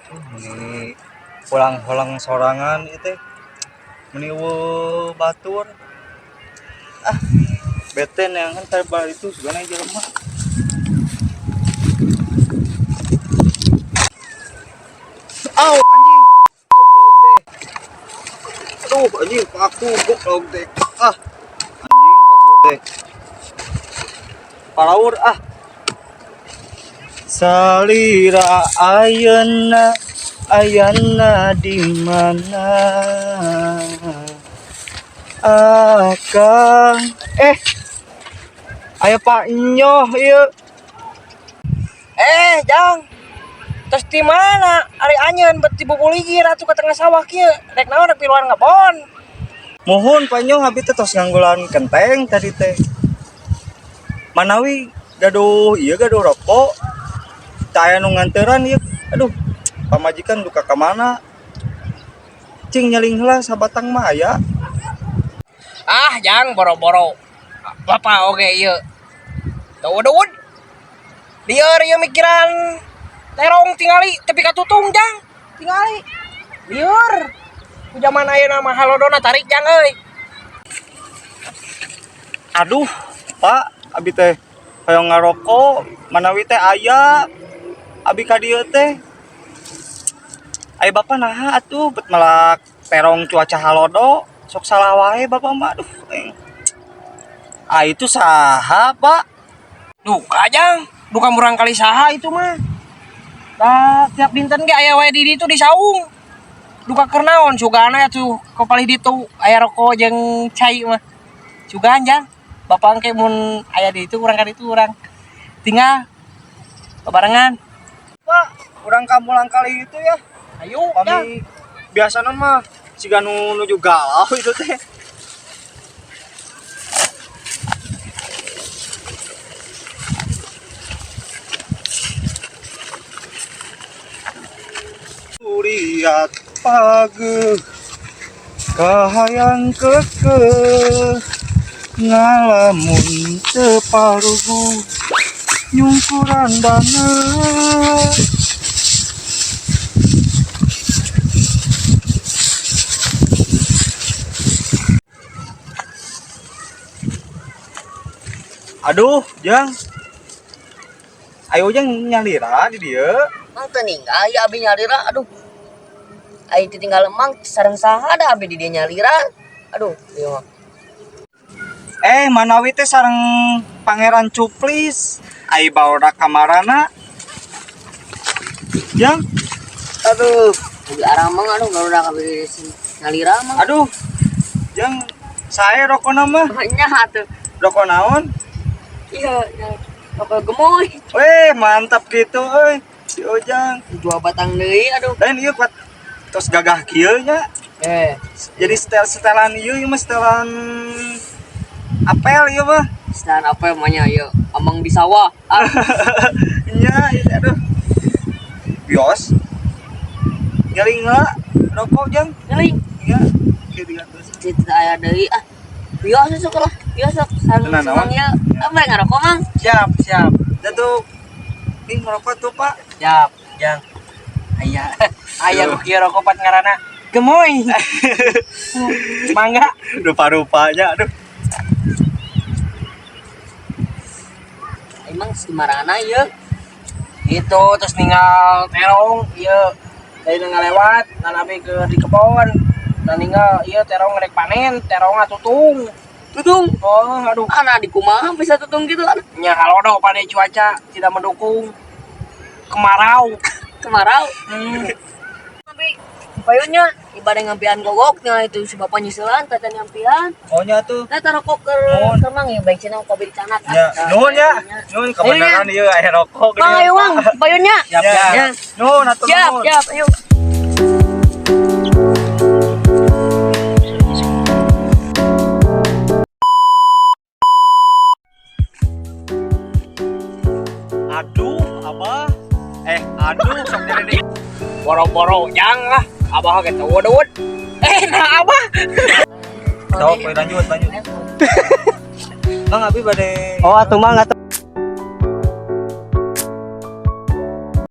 Ini pulang-pulang sorangan itu meni eueuh batur. Ah, bete neangan teh itu segala jelema. Aw, anjing. Goblok teh. Aduh, anjing paku goblok teh. Ah. Anjing paku teh. Palaur ah. Salira ayeuna ayana di mana? Akang aya Pak Nyoh ieu. Eh, Jang. Terus di mana? Ari anyeun bet dibubuligir atuh ke tengah sawah kieu. Rek naon rek piluan ngebon. Mohon Pak Nyoh abi teh tos nganggulan kenteng tadi teh. Manawi gaduh ieu gaduh rokok. Teu aya nu nganteran ieu. Aduh, pamajikan duka ka mana? Cing nyeling heula sabatang mah aya. Ah, Jang, boro-boro. Bapak oge ieu. Daud-daud. Lieur ieu mikiran terong tingali tepi ka tutung, Jang. Tingali. Lieur. Ku zaman ayeuna mah halodona tarik, Jang euy. Aduh, Pak, abi teh hoyong ngarokok, manawi teh aya. Abi ka dieu teh. Aya bapak naha atuh bet melak terong cuaca halodo, sok salah wae bapak mah aduh. Aing. Ah itu saha, Pak? Duka, Jang. Duka murang kali saha itu mah. Dah tiap dinten ge aya wae di ditu di saung. Duka keur naon sugana atuh kopalih ditu aya rokok jeung cai mah. Sugan, Jang. Bapak engke mun aya di ditu urang ka ditu urang. Tinggal babarengan. Pak, urang ka mulang kali itu ya. Ayo, Jang. Kami biasana mah siga nu nuju galau itu teh. Uriat pageuh kahayang keukeuh ngalamun teu paruguh nyungkuran daneu. Aduh, Jang. Ayo Jang nyalira di dieu. Mang teu ninggal ya abi nyalira, aduh. Ai teu tinggal emang sareng saha da abi di dieu nyalira. Aduh, ieu mah. Manawi teh sareng Pangeran Cuplis. Ai bawa kamarana. Jang, Aduh, abi arameng aduh barudak abi nyalira mah. Aduh. Jang, saya rokona mah. Nya atuh. Rokok naon? Iya, nya. Rokok gemoy. Weh, mantap gitu euy. Si Ojang. Dua batang deui aduh. Dan ieu kuat tos gagah kieu nya. Eh, Jadi setel-setelan ieu ieu mah setelan apel ieu mah. setelan apa namanya ieu? Amang di sawah. Ah, Nya, ieu teh, aduh. Bios. Nyeling heula rokok Jang. nyeling. Iya, kieu 300. Cita aya deui ah. Biasa sok lah, biasa sareng Tenang, semang naon? ieu. Apa ngarokok mang? Siap, siap. Da tuh ini ngerokok tuh, Pak. Siap, Jang. Aya. Aya ku kieu rokok pat ngaranna gemoy. Mangga. Rupa-rupanya aduh. Emang semarana ieu? Itu terus ninggal terong ieu dari ngalewat dan abi ke di kebon dan ninggal ieu terong rek panen terong tutung. Tutung. Oh, aduh. Ana di kumaha bisa tutung gitu aduh. Nya halodo pada cuaca tidak mendukung kemarau. Kemarau. Hmm. Tapi payunnya ibadah ngampian gogoknya itu si bapak nyusulan tata nyampian. Oh nya tuh. Nah taruh kok ke Nuhun. ke mang ya baik cenah kopi dicanak. Ya, nuhun ya. Nuhun kebenaran ieu aya rokok Mang ayo mang payunnya. Siap, Ya. siap. Ya. Nuhun atuh Siap, nuhun. siap, ayo. Aduh, Abah. Aduh, sok jadi Boro-boro jang lah abah ge teu deud. Nah abah. Sok, lanjut, lanjut. Bang, abi bade Oh, atuh mang atuh.